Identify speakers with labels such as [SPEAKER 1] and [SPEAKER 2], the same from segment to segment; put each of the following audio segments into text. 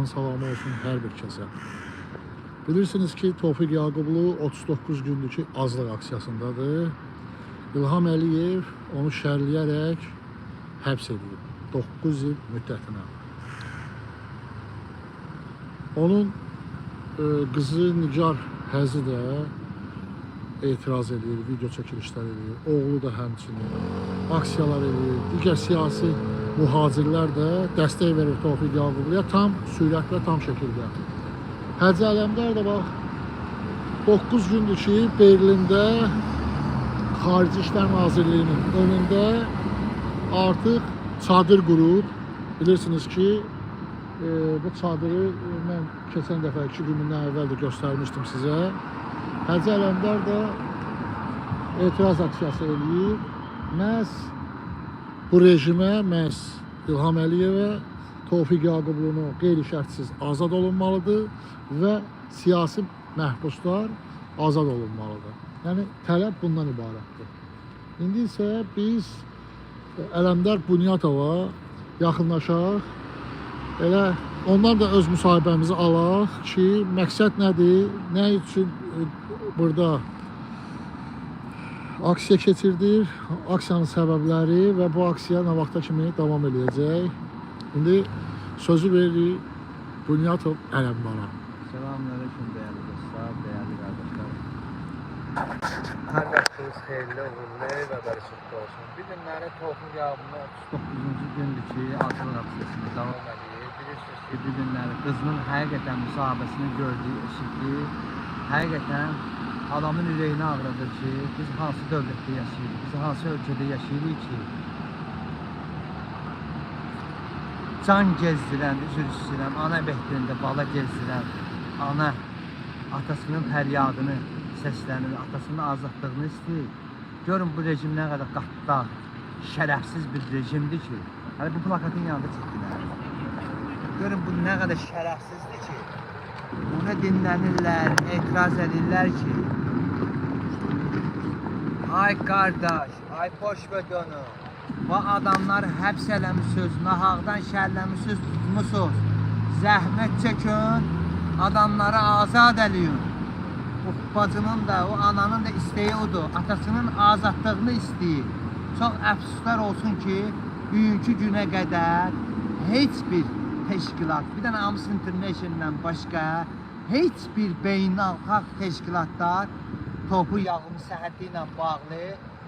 [SPEAKER 1] Allahın salamı olsun hər bir kəsə. Bilirsiniz ki, Tofiq Yaqublu 39 gündür ki, azlıq aksiyasındadır. İlham Əliyev onu şərləyərək həbs edib 9 il müddətinə. Onun qızı Nigar Həzi də etiraz edir, video çəkilişlər edir. Oğlu da həmçinin aksiyalar edir. Digər siyasi mühacirlər də dəstək verir Tofiq Yaqubluya tam sürətlə, tam şəkildə. Hacı Ələmdar da bax 9 gündür ki, Berlində Xarici İşlər Nazirliyinin önündə artıq çadır qurub. Bilirsiniz ki, bu çadırı mən keçən dəfə 2 gün bundan əvvəl də göstərmişdim sizə. Hacı Ələmdar da etiraz aksiyası eləyir. Məhz bu rejimə, məhz İlham Əliyevə Tofiq Yaqublunu qeyri-şərtsiz azad olunmalıdır və siyasi məhbuslar azad olunmalıdır. Yəni tələb bundan ibarətdir. İndi isə biz Ələmdar Bunyatova yaxınlaşaq. Elə ondan da öz müsahibəmizi alaq ki, məqsəd nədir, nə üçün burada aksiya keçirdir, aksiyanın səbəbləri və bu aksiya nə vaxta kimi davam eləyəcək. İndi sözü veririk Bunyatov Ələmdara.
[SPEAKER 2] Selamünaleyküm değerli dostlar, değerli kardeşler. Hər vaxtınız xeyirli, uğurlu və bərəkətli olsun. Bu günləri Tofiq Yaqublu 39-cu gündür ki, acılıq aksiyasını davam edir. Bilirsiniz ki, bu günləri qızının həqiqətən müsahibəsini gördüyü, eşitdiyi, həqiqətən adamın ürəyini ağrıdır ki, biz hansı dövlətdə yaşayırıq, biz hansı ölkədə yaşayırıq ki, can gezdirən, üzr istəyirəm, ana behdində bala gezdirən, ana atasının fəryadını səslənir, atasının azadlığını istəyir. Görün bu rejim nə qədər qəddar, şərəfsiz bir rejimdir ki, hələ bu plakatın yanında çəkdilər. Görün bu nə qədər şərəfsizdir ki, buna dinlənirlər, etiraz edirlər ki, ay qardaş, ay boş və dönün. Bu adamları həbs eləmişsiniz, nahaqdan şərləmişsiniz, tutmusunuz. Zəhmət çəkin, adamları azad eləyin. O bacının da, o ananın da isteği odur. Atasının azadlığını istəyir. Çox əfsuslar olsun ki, bugünkü günə qədər heç bir təşkilat, bir dənə Amnesty International-dan başqa heç bir beynəlxalq təşkilatlar Tofiq Yaqubun səhhəti ilə bağlı,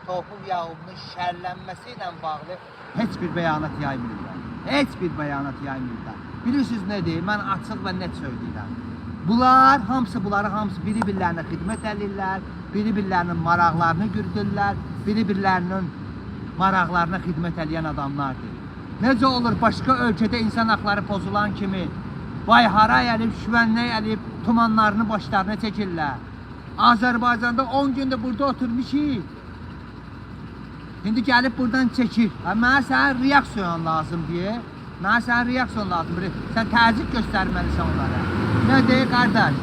[SPEAKER 2] Tofiq Yaqubun şərlənməsi ilə bağlı heç bir bəyanat yaymırlar. Heç bir bəyanat yaymırlar. Bilirsiniz nədir? Mən açıq və net söyləyirəm. Bunlar hamısı bunları hamısı biri-birlərinə xidmət eləyirlər, biri-birlərinin maraqlarını güdürlər, biri-birlərinin maraqlarına xidmət eləyən adamlardır. Necə olur başqa ölkədə insan haqları pozulan kimi vay haray eləyib, şüvənlək eləyib, tumanlarını başlarına çəkirlər. Azərbaycanda 10 gündür burada oturmuşik. İndi gəlib buradan çəkir. Ha, mənə sənin reaksiyon lazım deyə. Mənə sənin reaksiyon lazım. Sən təzyiq göstərməlisən onlara. Nə deyir qardaş?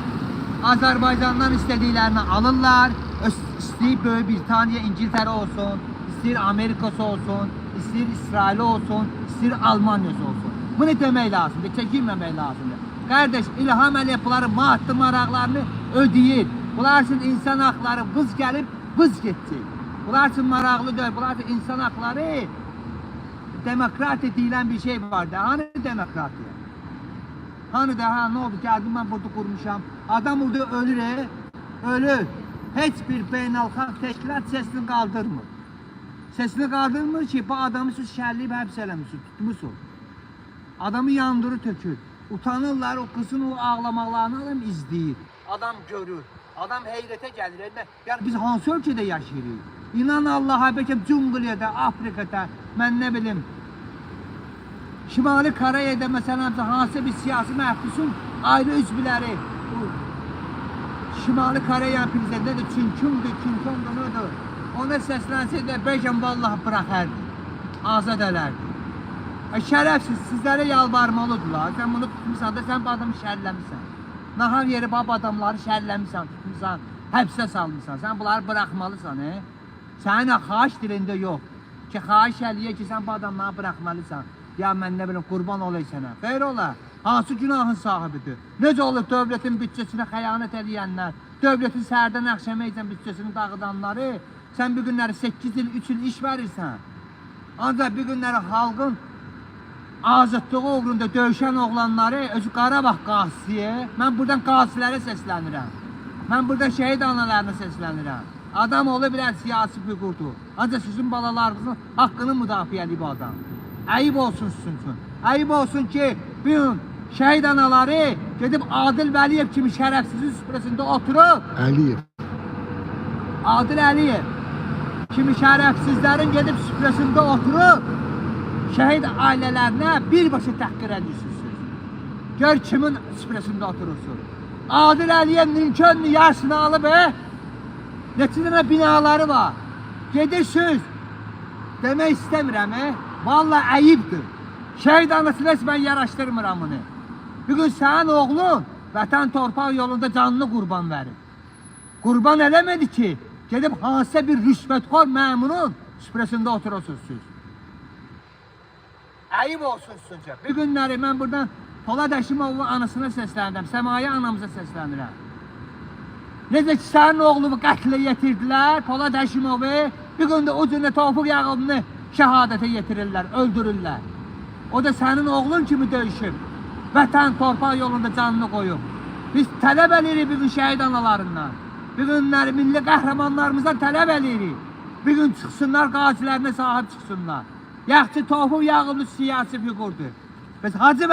[SPEAKER 2] Azərbaycandan istədiklərini alırlar. İstəyir Böyük Britaniya, İngiltərə olsun, istəyir Amerikası olsun, istəyir İsraili olsun, istəyir Almaniyası olsun. Bunu demək lazımdır, çəkinməmək lazımdır. Qardaş, İlham Əliyev bunları maddi maraqlarını ödəyir. Bunlar üçün insan haqları vız gəlib, vız getəcək. Bunlar üçün maraqlı deyil. Bunlar üçün insan haqları demokratiya deyilən bir şey vardı. Hani demokratiya? Hani də ha nə oldu? Gəldim mən burada qurmuşam. Adam burada ölür, ölür. Heç bir beynəlxalq təşkilat sesini qaldırmır. Sesini qaldırmır ki, bu adamı siz şərləyib həbs eləmişsiniz, tutmusunuz. Adamı yandırır, tökür. Utanırlar, o qızın o ağlamaqlarını adam izləyir. Adam görür. Adam heyrətə gəlir. Yəni biz hansı ölkədə yaşayırıq? İnan Allaha, bəlkə Cunqliyada, Afrikada, mən nə bilim, Şimali Kore'de mesela hansı bir siyasi məhbusun ayrı üzvləri bu Şimali Koreya prezidenti də Çünkündür, Çünkündür, nədir? Ona səslənsəydi bəlkə vallahi bıraxardı. Azad elərdi. Şərəfsiz, sizlərə yalvarmalıdırlar. Sən bunu tutmusan da sən bu adamı şərləmisən. Nahaq yeri bab adamları şərləmisən, tutmusan, həbsə salmısan. Sən bunları bıraxmalısan, e? Sənin xahiş dilində yox. Ki xahiş eləyə ki, sən bu adamları bıraxmalısan. Ya mən nə bilim, qurban olay sənə. Xeyr ola. Hansı günahın sahibidir? Necə olub dövlətin büdcəsinə xəyanət eləyənlər, dövlətin səhərdən axşamacan büdcəsini dağıdanları sən bu günləri 8 il, 3 il iş verirsən. Ancaq bu günləri xalqın azadlığı uğrunda döyüşən oğlanları özü Qarabağ qazisiyə, mən buradan qazilərə səslənirəm. Mən buradan şəhid analarına səslənirəm. Adam ola bilər siyasi fiqurdur. Ancaq sizin balalarınızın haqqını müdafiə edib adam. Ayıb olsun sizin üçün. Ayıb olsun ki, bu gün şəhid anaları gedib Adil Vəliyev kimi şərəfsizin süfrəsində oturub
[SPEAKER 1] Əliyev.
[SPEAKER 2] Adil Əliyev kimi şərəfsizlərin gedib süfrəsində oturub şəhid ailələrinə birbaşa təhqir edirsiniz siz. Gör kimin süfrəsində oturursunuz. Adil Əliyev mümkündür yarısını alıb, he? Neçə dənə binaları var. Gedirsiniz. Demək istəmirəm, he? Vallahi əyibdir. Şəhid anasına heç mən yaraşdırmıram bunu. Bugün sənin oğlun vətən torpaq yolunda canını qurban verir. Qurban eləmədi ki, gedib hansısa bir rüşvətxor məmurun süfrəsində oturursunuz siz. Ayıb olsun sizcə. Bu günləri mən buradan Polad Həşimovun anasına səslənirəm, Səmayə anamıza səslənirəm. Necə ki sənin oğlunu qətlə yetirdilər, Polad Həşimovu, bir gün də o cürə Tofiq Yaqubunu şəhadətə yetirirlər, öldürürlər. O da sənin oğlun kimi döyüşüb. Vətən, torpaq yolunda canını qoyub. Biz tələb eləyirik bu gün şəhid analarından. Bu günləri milli qəhrəmanlarımızdan tələb eləyirik. Bu gün çıxsınlar, qazilərinə sahib çıxsınlar. Yaxşı Tofiq Yaqublu siyasi fiqurdur. Biz Hacı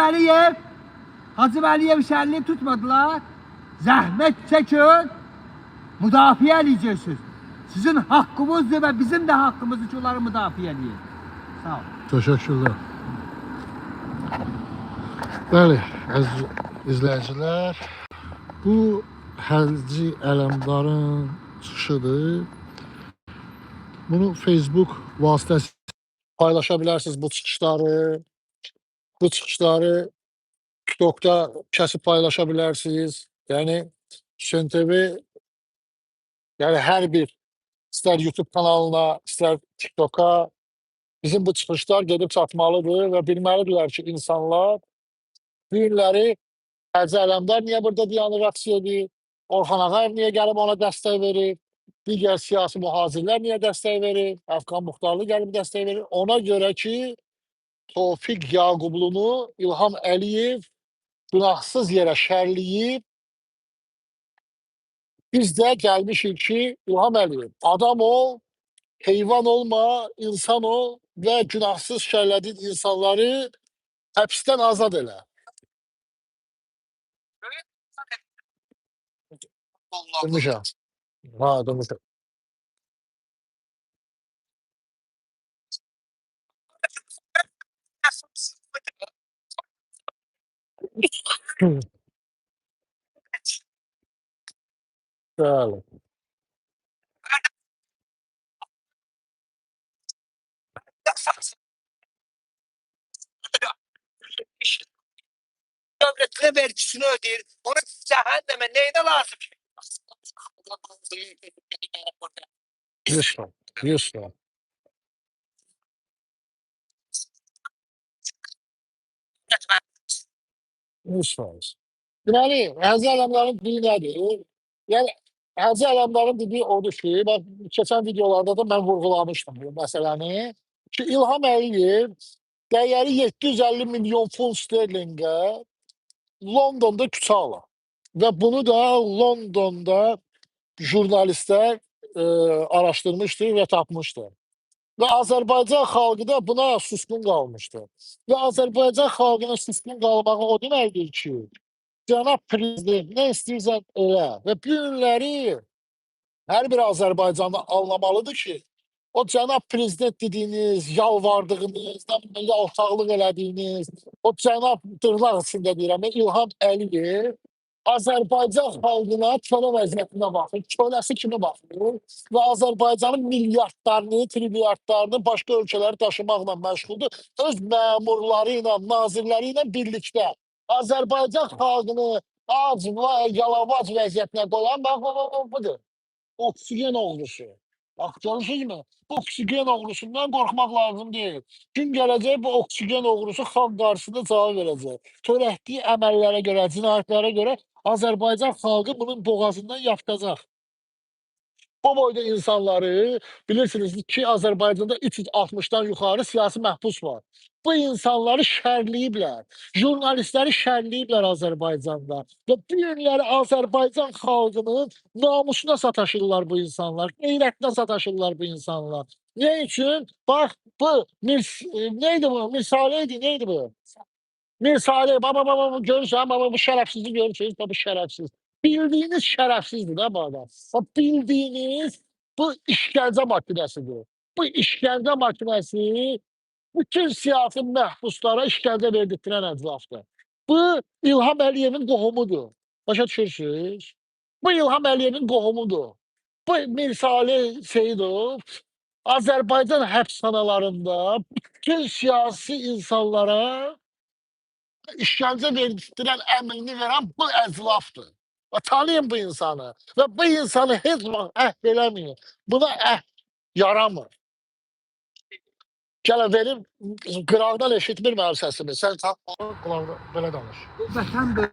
[SPEAKER 2] Vəliyev şərliyi tutmadılar. Zəhmət çəkin, müdafiə eləyəcəksiniz. Sizin haqqınızdır və bizim də haqqımızdır ki, onları müdafiə eləyək. Sağ ol.
[SPEAKER 1] Təşəkkürlər. Bəli, əziz izləyicilər, bu Həlci Ələmdarın çıxışıdır. Bunu Facebook vasitəsilə paylaşa bilərsiniz bu çıxışları. Bu çıxışları TikTokda kəsib paylaşa bilərsiniz. Yəni Hüseyn TV, yəni hər bir istər YouTube kanalına, istər TikToka bizim bu çıxışlar gedib çatmalıdır və bilməlidirlər ki, insanlar bu günləri Hacı Ələmdar niyə burada dayanır, aksiya edir, Orxan Ağayev niyə gəlib ona dəstək verir, digər siyasi mühacirlər niyə dəstək verir, Əfqan Muxtarlı gəlib dəstək verir. Ona görə ki, Tofiq Yaqublunu İlham Əliyev günahsız yerə şərləyib. Biz də gəlmişik ki, İlham Əliyev, adam ol, heyvan olma, insan ol və günahsız şərlədiyin insanları həbsdən azad elə. Demişəm. Ha, demişəm. Bəli.
[SPEAKER 2] Dövlətinə vergisini ödəyir. Ona cəhənnəmə neyinə lazım ki?
[SPEAKER 1] 100%. 100%. 100%. Deməli, Hacı Ələmdarın dediyi nədir? Yəni, Hacı Ələmdarın dediyi odur ki, bax, keçən videolarda da mən vurğulamışdım bu məsələni ki, İlham Əliyev dəyəri 750 milyon funt sterlingə Londonda küçə alır. Və bunu da Londonda jurnalistlər araşdırmışdı və tapmışdı. Və Azərbaycan xalqı da buna susqun qalmışdı. Və Azərbaycan xalqının susqun qalmağı o deməkdir ki, cənab prezident nə istəyirsən elə. Və bu günləri hər bir Azərbaycanlı anlamalıdır ki, o cənab prezident dediyiniz, yalvardığınız, yaltaqlıq elədiyiniz, o cənab dırnaq içində deyirəm, İlham Əliyev Azərbaycan xalqına kölə vəziyyətinə baxır, köləsi kimi baxır və Azərbaycanın milyardlarını, trilyardlarını başqa ölkələrə daşımaqla məşğuldur. Öz məmurları ilə, nazirləri ilə birlikdə Azərbaycan xalqını ac və yalavac vəziyyətinə qoyan bax budur. Oksigen oğrusu. Bax, görürsünüzmü? Bu oksigen oğrusundan qorxmaq lazım deyil. Gün gələcək bu oksigen oğrusu xalq qarşısında cavab verəcək. Törətdiyi əməllərə görə, cinayətlərə görə Azərbaycan xalqı bunun boğazından yapışacaq. Bu boyda insanları bilirsiniz ki, Azərbaycanda 360-dan yuxarı siyasi məhbus var. Bu insanları şərləyiblər. Jurnalistləri şərləyiblər Azərbaycanda. Və bu günləri Azərbaycan xalqının namusuna sataşırlar bu insanlar, qeyrətinə sataşırlar bu insanlar. Nə üçün? Bax, bu neydi bu? Mirsale idi, neydi bu? Mirsale, baba baba görürsən, baba bu şərəfsizlik görürsünüz, bu şərəfsiz. Bildiyiniz şərəfsizdir də bu adam. O bildiyiniz bu işgəncə makinəsidir. Bu işgəncə makinəsi bütün siyasi məhbuslara işgəncə verdirtdirən əclafdır. Bu İlham Əliyevin qohumudur. Başa düşürsünüz? Bu İlham Əliyevin qohumudur. Bu Mirsale Seyidov Azərbaycan həbsxanalarında bütün siyasi insanlara işgəncə verdirtdirən əmrini verən bu əclafdır. Və tanıyın bu insanı. Və bu insanı heç vaxt əhv eləməyin. Buna əhv yaramır. Gələ verim, qıraqdan eşitmir mənim səsimi. Sən qulağına belə danış.
[SPEAKER 2] Bu vətən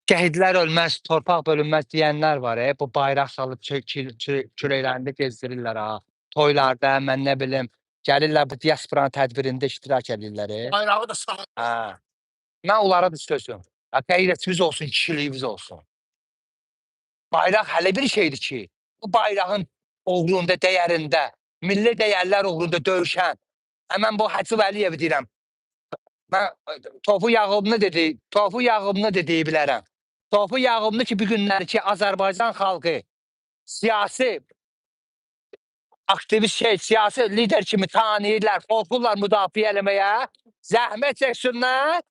[SPEAKER 2] şəhidlər ölməz, torpaq bölünməz deyənlər var, bu bayraq salıb kürəklərində gezdirirlər ha. Toylarda, mən nə bilim, gəlirlər bu diasporanın tədbirində iştirak edirlər.
[SPEAKER 1] Bayrağı da sağ.
[SPEAKER 2] Hə. Mən onlara da sözüm. Ha, qeyrətimiz olsun, kişiliyimiz olsun. Bayraq hələ bir şeydir ki, bu bayrağın uğrunda, dəyərində, milli dəyərlər uğrunda döyüşən, həmən bu Hacı Vəliyev deyirəm. Mən Tofu Yağublu dedi, Tofu Yağublu da deyə bilərəm. Tofu Yağublu ki, bu günlər ki, Azərbaycan xalqı siyasi aktivist şey, siyasi lider kimi tanıyırlar, qorxurlar müdafiə eləməyə, zəhmət çəksinlər,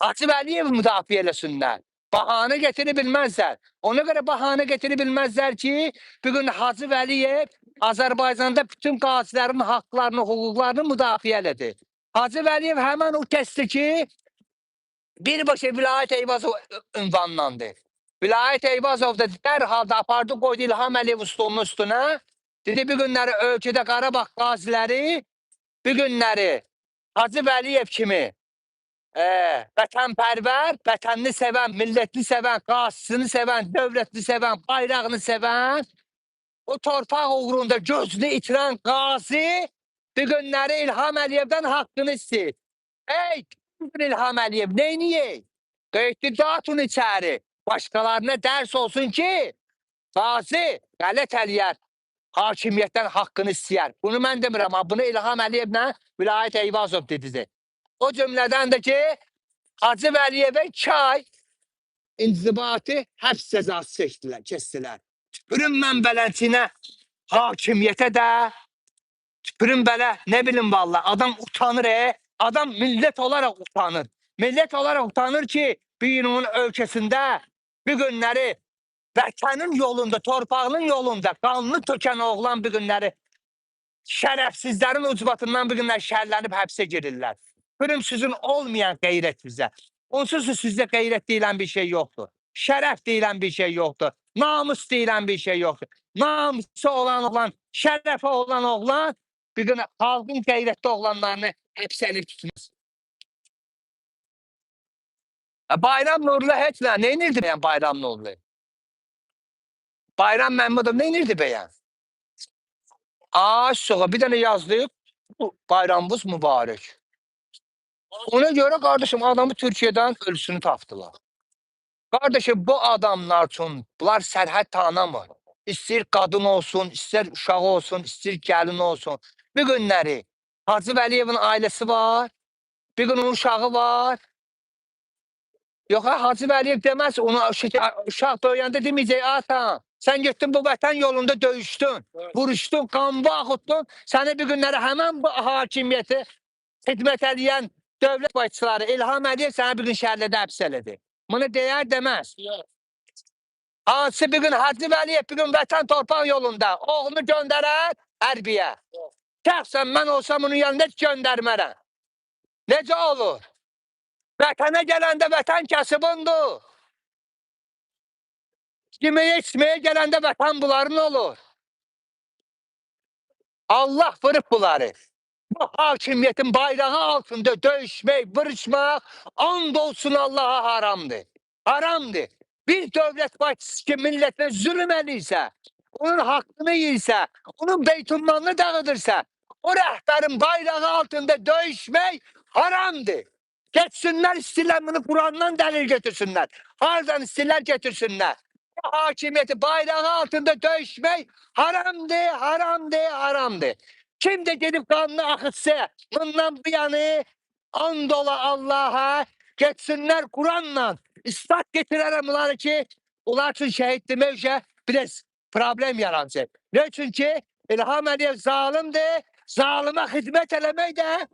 [SPEAKER 2] Hacı Vəliyev müdafiə eləsinlər. Bahanə gətirə bilməzlər. Ona görə bahanə gətirə bilməzlər ki, bugün Hacı Vəliyev Azərbaycanda bütün qazilərin haqlarını, hüquqlarını müdafiə elədi. Hacı Vəliyev həmən o kəsdi ki, birbaşa Vilayət Eyvazov ünvanlandı. Vilayət Eyvazov da dərhal da apardı, qoydu İlham Əliyev stolunun üstünə. Dedi, bu günləri ölkədə Qarabağ qaziləri, bu günləri Hacı Vəliyev kimi vətənpərvər, vətənini sevən, millətini sevən, qazisini sevən, dövlətini sevən, bayrağını sevən, o torpaq uğrunda gözünü itirən qazi bu günləri İlham Əliyevdən haqqını istəyir. Ey İlham Əliyev, neyniyək? Qeytdi dağıtın içəri. Başqalarına dərs olsun ki, qazi qələt eləyər, hakimiyyətdən haqqını istəyər. Bunu mən demirəm, ha, bunu İlham Əliyevlə Vilayət Eyvazov dedi. O cümlədən də ki, Hacı Vəliyevə 2 ay inzibati həbs cəzası çəkdilər, kəsdilər. Tüpürüm mən beləsinə hakimiyyətə də, tüpürüm belə, nə bilim vallah, adam utanır, adam millət olaraq utanır. Millət olaraq utanır ki, bir onun ölkəsində bu günləri vətənin yolunda, torpağının yolunda qanını tökən oğlan bu günləri şərəfsizlərin ucbatından bu günlər şərlənib həbsə girirlər. Görüm sizin olmayan qeyrət bizə. Onsuz da sizdə qeyrət deyilən bir şey yoxdur. Şərəf deyilən bir şey yoxdur. Namus deyilən bir şey yoxdur. Namusu olan oğlan, şərəfi olan oğlan bir gün xalqın qeyrətli oğlanlarını həbsə elib tutmaz. Bayram Nurlu heç nə, nə inirdi bəyən Bayram Nurlu? Bayram Məmmədov nə inirdi bəyən? Aşağı bir dənə yazdı, bayramımız mübarək. Ona görə qardaşım adamı Türkiyədən ölüsünü tapdılar. Qardaşım bu adamlar üçün bunlar sərhəd tanımır. İstəyir qadın olsun, istər uşağı olsun, istəyir gəlin olsun. Bu günləri Hacı Vəliyevin ailəsi var, bir gün onun uşağı var. Yox ha, Hacı Vəliyev deməz, ona uşaq böyüyəndə deməyəcək, ata, sən getdin bu vətən yolunda döyüşdün, vuruşdun, qanlı axıtdın, səni bu günləri həmən bu hakimiyyəti xidmət eləyən dövlət başçıları İlham Əliyev sənə bir gün şəhərlərdə həbs elədi. Bunu deyər deməz. Hansı bir gün Hacı Vəliyev bir gün vətən torpaq yolunda oğlunu göndərər hərbiyə. Şəxsən mən olsam onun yanında heç göndərmərəm. Necə olur? Vətənə gələndə vətən kasıbındır. Yeməyə içməyə gələndə vətən bunların olur. Allah vurub bunları. Bu hakimiyyətin bayrağı altında döyüşmək, vuruşmaq and olsun Allaha haramdır. Haramdır. Bir dövlət başçısı ki millətinə zülm eləyirsə, onun haqqını yeyirsə, onun beytulmalını dağıdırsa, o rəhbərin bayrağı altında döyüşmək haramdır. Getsinlər istəyirlər bunu Qurandan dəlil götürsünlər. Hardan istəyirlər götürsünlər. Bu hakimiyyəti bayrağı altında döyüşmək haramdır, haramdır, haramdır. Kim də gedib qanını axıtsa, bundan bu yanı and ola Allaha, getsinlər Quranla isbat getirərəm onları ki, onlar üçün şəhid demək üçün biraz problem yaranacaq. Nə üçün ki, İlham Əliyev zalimdir, zalıma xidmət eləmək də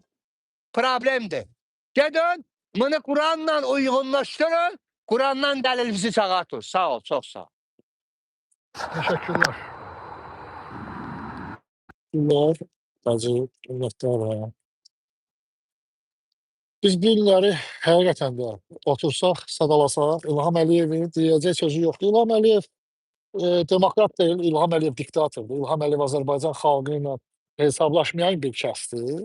[SPEAKER 2] problemdir. Gedin, bunu Quranla uyğunlaşdırın, Qurandan dəlilinizi çıxartın. Sağ ol, çox sağ ol.
[SPEAKER 1] Təşəkkürlər. Günlər, Hacı, minnətdaram. Biz bu günləri həqiqətən də otursaq, sadalasaq, İlham Əliyevin deyəcək sözü yoxdur. İlham Əliyev demokrat deyil, İlham Əliyev diktatordur. İlham Əliyev Azərbaycan xalqı ilə hesablaşmayan bir kəsdir.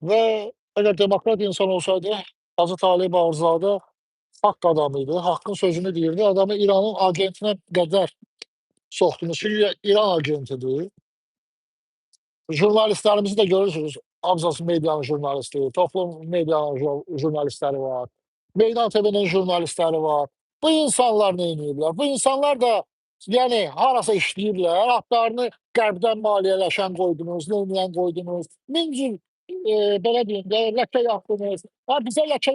[SPEAKER 1] Və əgər demokrat insan olsaydı, Hacı Talib Bağırzadə haqq adamı idi, haqqın sözünü deyirdi. Adamı İranın agentinə qədər soxdunuz ki, İran agentidir. Jurnalistlərimizi də görürsünüz. Abzas medianın jurnalisti, Toplum medianın jurnalistləri var. Meydan TV-nin jurnalistləri var. Bu insanlar nə edirlər? Bu insanlar da yəni harasa işləyirlər, adlarını qərbdən maliyyələşən qoydunuz, neynəyən qoydunuz. Min cür belə deyim də, ləkə yaxdınız. Ha, bizə ləkə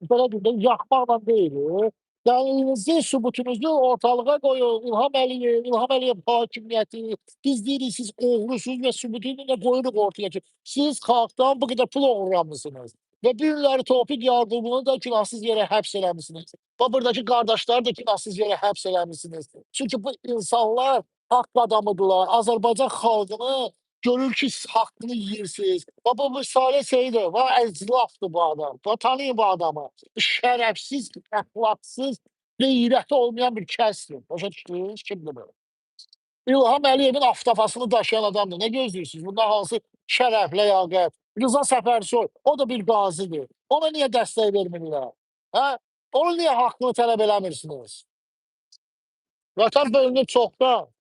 [SPEAKER 1] belə deyim də, yaxmaqla deyil. Dəlilinizi, sübutunuzu ortalığa qoyun. İlham Əliyev, İlham Əliyev hakimiyyəti. Biz deyirik siz oğrusunuz və sübutunu da qoyuruq ortaya ki, siz xalqdan bu qədər pul oğurlamışsınız. Və bu günləri Tofiq Yaqubunu da günahsız yerə həbs eləmisiniz. Və buradakı qardaşları da günahsız yerə həbs eləmisiniz. Çünki bu insanlar haqq adamıdırlar. Azərbaycan xalqını görür ki, siz haqqını yeyirsiniz. Və bu Salih Seyidov, və əclafdır bu adam. Və tanıyın bu adamı. Şərəfsiz, əxlaqsız, qeyrəti olmayan bir kəsdir. Başa düşdünüz? Kimdir bu? İlham Əliyevin aftafasını daşıyan adamdır. Nə gözləyirsiniz? Bundan hansı şərəf, ləyaqət? Rıza Səfərsoy, o da bir qazidir. Ona niyə dəstək vermirlər? Hə? Onun niyə haqqını tələb eləmirsiniz? Vətən bölünüb çoxdan.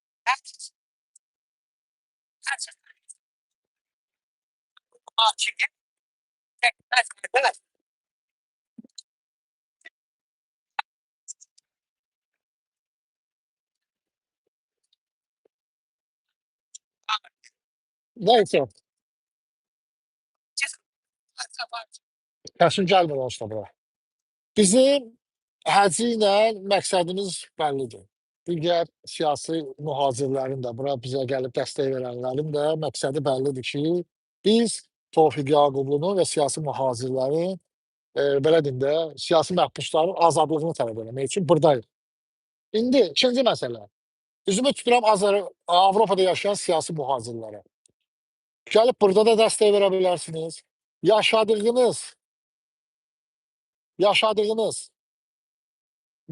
[SPEAKER 1] Neyse. Təslim gəlmir onsuz da bura. Bizim Hacı ilə məqsədimiz bəllidir. Digər siyasi mühacirlərin də, bura bizə gəlib dəstək verənlərin də məqsədi bəllidir ki, biz Tofiq Yaqublunun və siyasi mühacirlərin, belə deyim də, siyasi məhbusların azadlığını tələb eləmək üçün buradayıq. İndi ikinci məsələ. Üzümü tuturam Avropada yaşayan siyasi mühacirlərə. Gəlib burada da dəstək verə bilərsiniz. Yaşadığınız,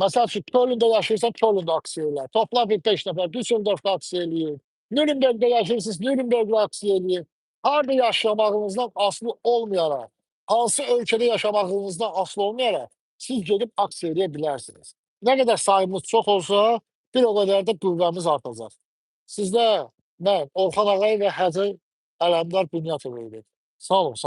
[SPEAKER 1] məsəl üçün, Kölündə yaşayırsan, Kölündə aksiya elə. Topla bir 5 nəfər, Düsseldorfda aksiya eləyin. Nürnbergdə yaşayırsınız, Nürnbergdə aksiya eləyin. Harada yaşamağınızdan asılı olmayaraq, hansı ölkədə yaşamağınızdan asılı olmayaraq, siz gedib aksiya eləyə bilərsiniz. Nə qədər sayımız çox olsa, bir o qədər də qüvvəmiz artacaq. Sizdə mən, Orxan Ağayev və Hacı Ələmdar Bünyatov idi. Sağ olun.